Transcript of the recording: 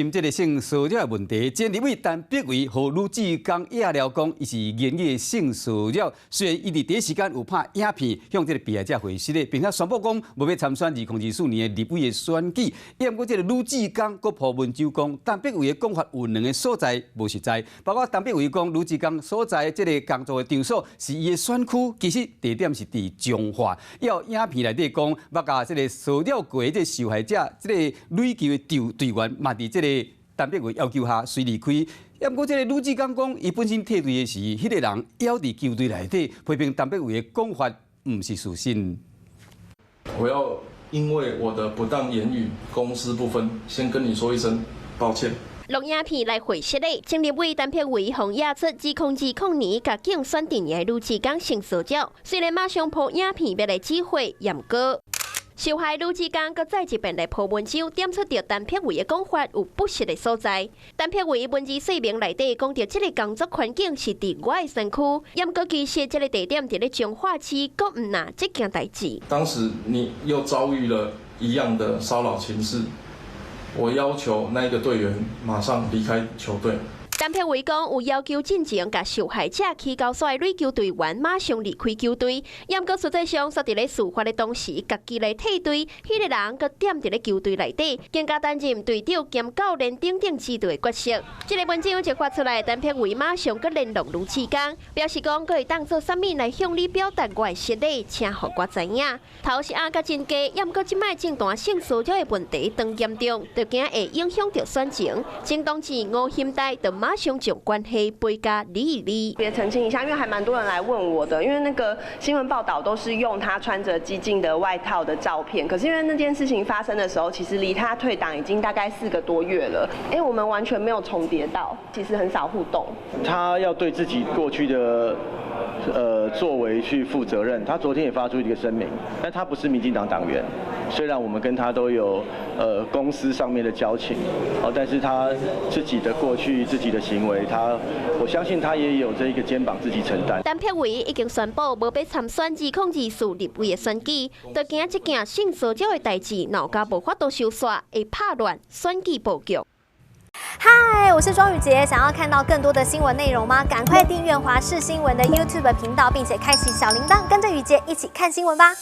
心這个性騷擾的問題，前立委陳柏惟予呂志剛野料講，伊是言語的性騷擾。雖然伊佇第一時間有拍影片向這个被害者回釋的，並且宣布講無欲參選2024年的立委的選舉。毋過這个呂志剛閣鋪文章講，陳柏惟的講法有兩个所在無實在，包括陳柏惟講呂志剛所在這个工作的場所是伊的選區，其實地點是佇彰化。有影片內底講，捌共這个騷擾過的這个受害者，這个壘球的隊隊員嘛，佇這個陳柏惟要求下隨離開。毋過這个呂志剛講，伊本身退隊的時，彼个人猶佇球隊內底，批評陳柏惟的講法毋是事實。我要因為我的不當言語，公私不分，先跟你說一聲抱歉。錄影片來回釋的，前立委陳柏惟予野出2020年共競選陣營的呂志剛性騷擾，雖然馬上鋪影片欲來指悔，毋過受害呂志剛閣再一遍來鋪文章，點出著陳柏惟的講法有不實的所在。陳柏惟文字說明內底講著這个工作環境是佇我的選區，毋過其實這个地點佇咧彰化市，閣毋但這件代誌。當時你又遭遇了一樣的騷擾情事，我要求那個隊員馬上離開球隊。陳柏惟講有要求進前共受害者起交所的壘球隊員馬上離開球隊，毋過實際上，煞佇咧事發的當時，家己來退隊，彼个人閣踮佇咧球隊內底，更加擔任隊長兼教練等等指導的角色。這个文章一發出來，陳柏惟馬上閣聯絡呂志剛，表示講閣會當做啥物來向你表達我的失禮，請予我知影。頭是壓甲真低，毋過這擺政壇性騷擾的問題當嚴重，就驚會影響著選情。前同事吳欣岱就馬上將關係飛加李以利。別澄清一下，因為還蠻多人來問我的，因為那個新聞報道都是用他穿着激進的外套的照片，可是因為那件事情發生的時候，其實離他退黨已經大概4個多月了，哎，我們完全沒有重疊到，其實很少互動。他要對自己過去的作為去負責任。他昨天也發出一個聲明，但他不是民進黨黨員，雖然我們跟他都有公司上面的交情，哦，但是他自己的過去、自己的行為，我相信他也有這個肩膀自己承擔。陳柏惟已經宣布無欲參選2024立委的選舉，就驚這件性騷擾的代誌鬧甲無法度收煞，會拍亂選舉布局。嗨，我是莊宇傑，想要看到更多的新聞內容嗎？趕快訂閱華視新聞的 YouTube 頻道，並且開啟小鈴鐺，跟着宇傑一起看新聞吧。